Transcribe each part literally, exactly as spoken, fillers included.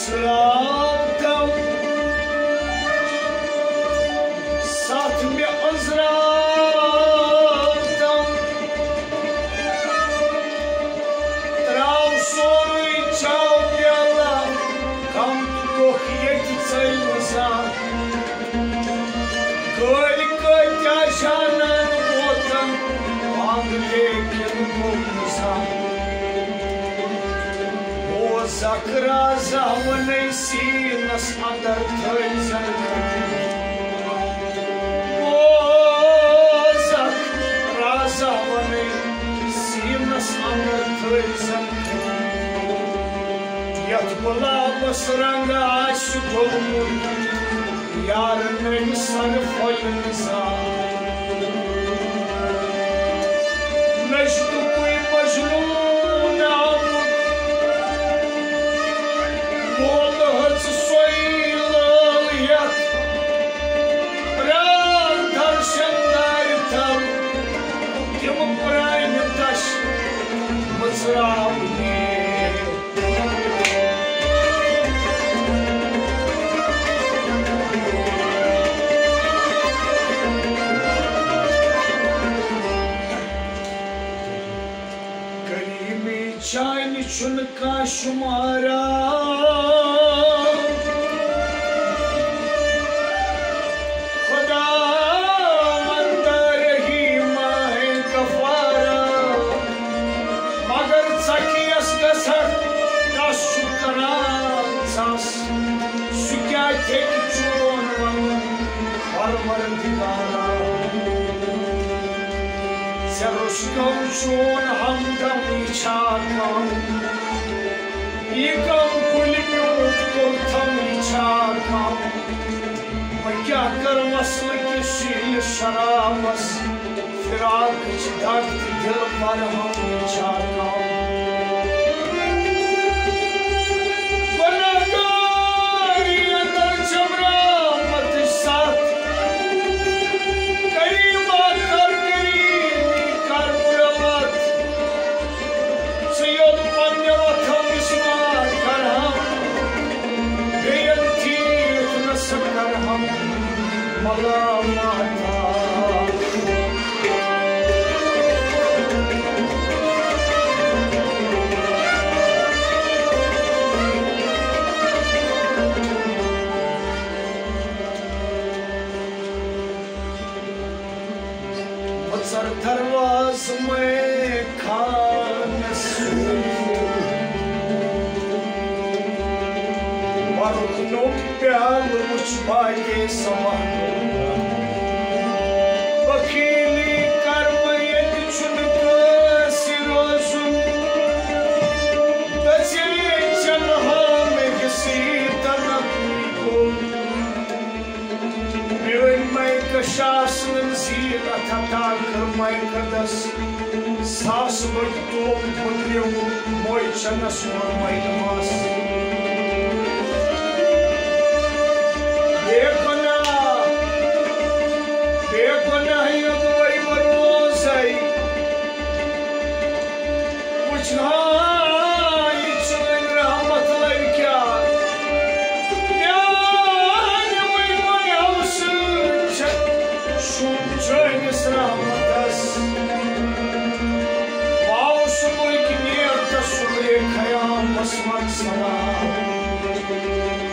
أنزراو تم، ستھ مےٚ أنزراو تم، تراو سورُے چاو پیالہ، کم تہٕ کوٚکھ ییٚتہِ ژٔلۍ نہٕ زانٛہہ۔ کٲلۍ کٲتیٛاہ جانان ووتن، پانہٕ لیکن گوٚو نہٕ زانٛہہ۔ بوزکھ رازہ ونے سینس اندر تھٲوزن کھٔٹِتھ۔ بوزکھ رازہ ونے سینس اندر تھٲوزن کھٔٹِتھ۔ یتھ گۄلابس رنگ آسہِ ڈوٚلمُت، یار نٔنۍ سر پھۄلہِ نہٕ زانٛہہ۔ نٔزدیٖکٕے مجنوٗن آمُت، مول ہٲژ سۄے لٲل ہٮ۪تھ۔ پرٛار درشن دارِ تل، تِم پرٛانہِ دش مٕژراونہِ۔ کریمی چانہِ چھُنہٕ کانٛہہ شُمارا۔ خداوندا رحیما ہے غفارا۔ مگر ژکیس گژھکھ، کس چھُ کران ژس؟ سُہ کیٛاہ ہیٚکہِ چون ونُن پروردگارا؟ ژےٚ روٚستم چون ہمدم، یہِ چھا کم؟ یہِ کم کُلہِ پیوٚمُت کوٚرتھم، یہِ چھا کم؟ وۄنۍ کیٛاہ کر مسلہٕ کِس شیٖلہِ شرابس؟ فراقٕچ دگ تہٕ دِل مرہم، یہِ چھا کم؟ گۄنہگاری اندر چھم رحمتٕچ ستھ۔ کریما کر کریمی کر مروت۔ ژٕ یوت پننہِ وتھو مِسمار کرہم، بیٚین تیٖرتھ نہ سا کرہم ملاماتا۔ مژر دروازٕ مے خانس۔ مرُکھ نوٚم پیالہٕ وُچھ باقے سماہ۔ وکیلی کر مے ییٚتہِ چھُنہٕ کٲنٛسہِ روزُن۔ دٔژے چنہٕ ہا مےٚ حصہٕ یہِ تنہٕ گوٚو۔ میٲنۍ مایکہٕ شاسنن زیٖنت عطا کٔر مایکہٕ دس۔ ساس بٔدۍ توم پٔترِو مویچنس کوٚر مایکہٕ مس۔ بے گۄناہ، بے گۄناہ یوٚدوَے بہٕ روزے۔ وٕچھ ہا یہِ چٲنۍ رحمت لبہِ کیٛاہ، میٛانہِ وۄنۍ گۄنہو سۭتۍ چھےٚ شوٗب چٲنِس رحمتس۔ واو صُبحٕکۍ نیرتس صُبحے خیامس منٛز سلام۔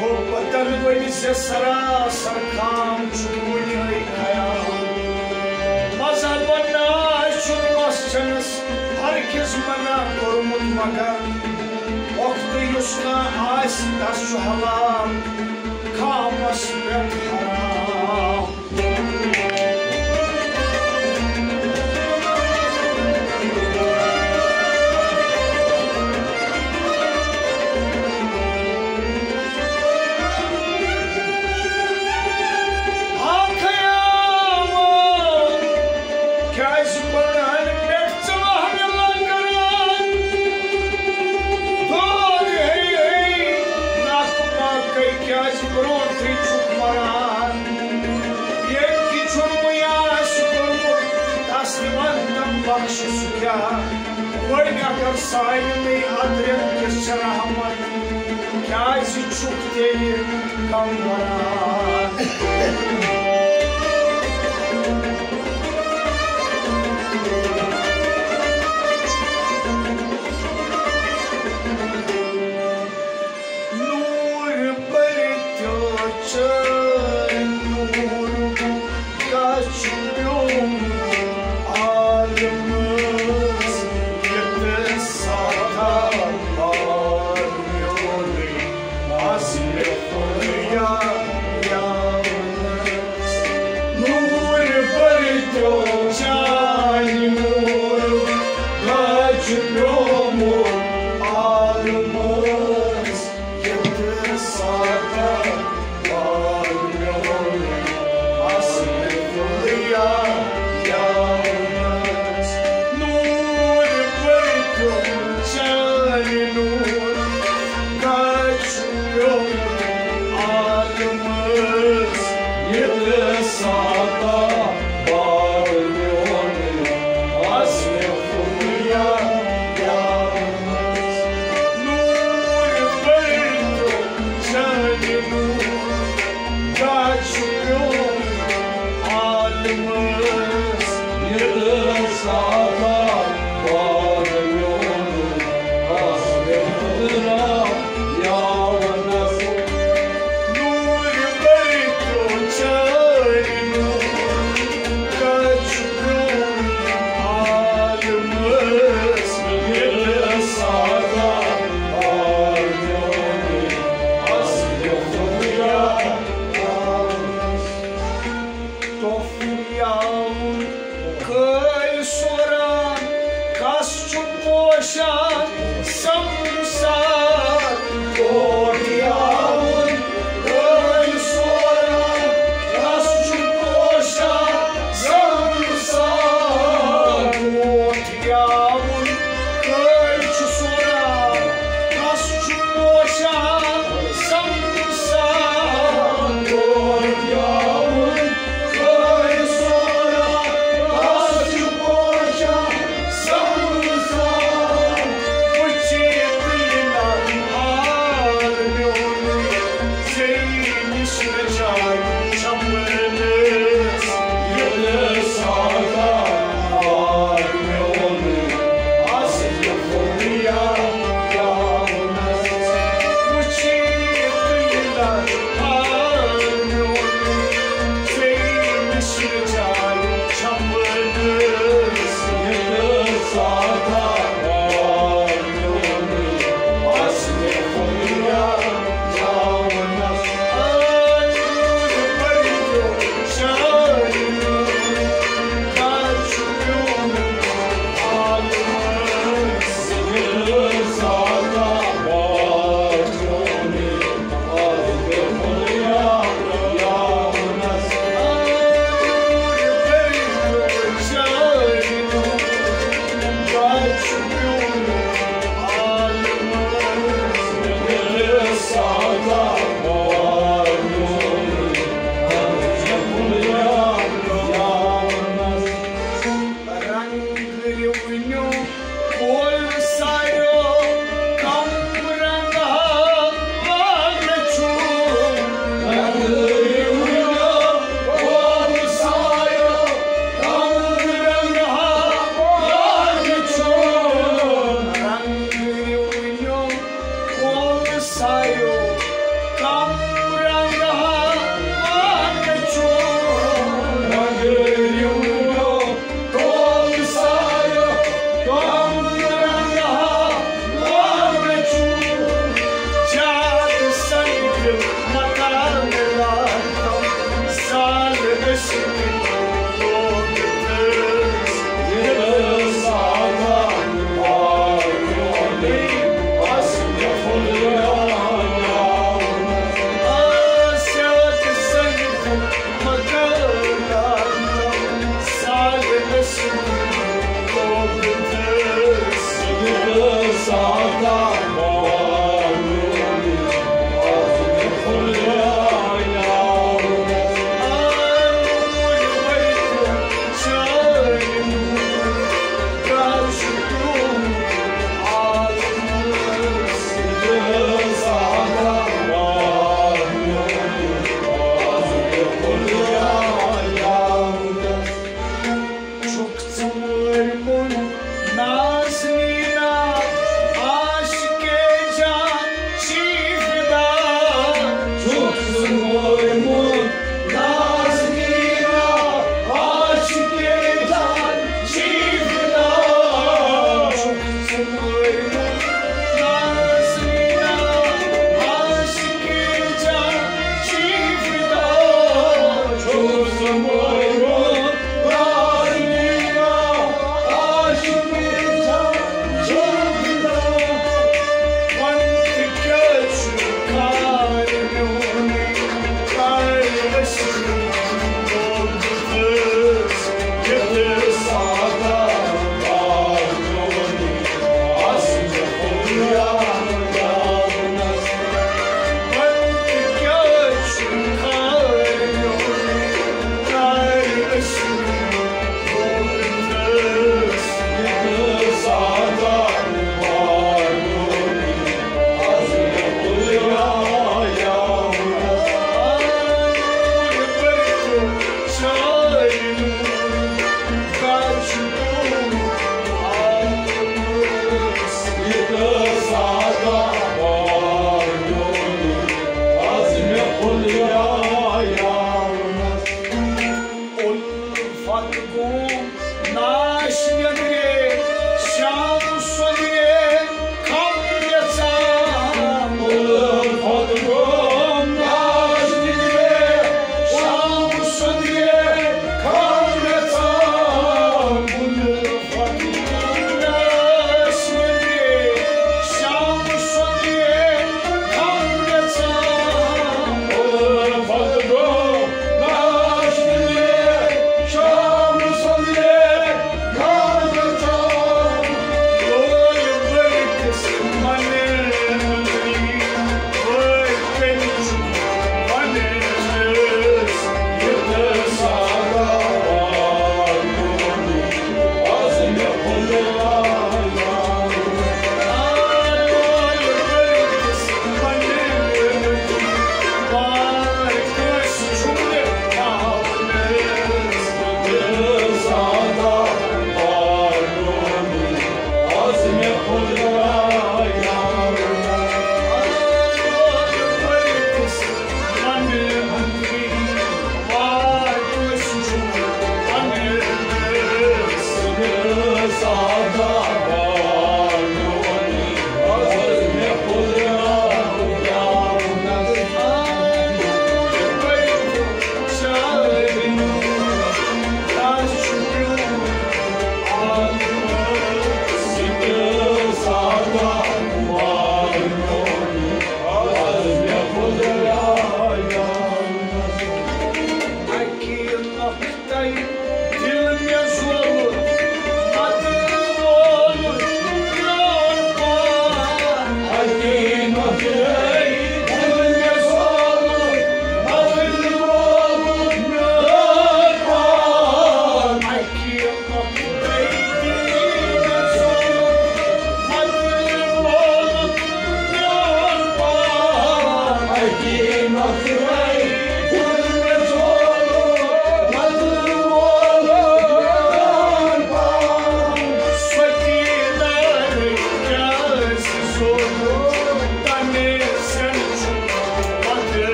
گوٚو بدل وۄنۍ زِ سراسر خام چھُ وُنہِ خیام۔ مذہبن ناش چھُنہٕ مس چنس ہرگز منع کوٚرمُت، مگر وقتہٕ یُس کانٛہہ آسہِ، تس چھُ حلال خامس پٮ۪ٹھ حرام۔ ہا خیام، کیٛازِ گۄنہن پٮ۪ٹھ ژٕ وہمہِ لگان؟ دود ہے ہے، نکھ پاکے کیٛازِ برونٹھٕے چھُکھ مران؟ ییٚمۍ تہِ جُرمہٕ آسہِ کوٚرمُت، تس نِوان تم بخشہِ سُہ کیٛاہ؟ وۄنۍ اگر سارنٕے ادرٮ۪ن کِس چھِ رحمت، کیٛازِ چھُکھ تیٚلہِ غم وَنان؟ نوٗر پٔرِتھ چھُ نوٗر گژھِ پیوٚم عالمس، ییٚتہِ سادہ بار میونُے آسہِ مےٚ پُریا یاونہٕ۔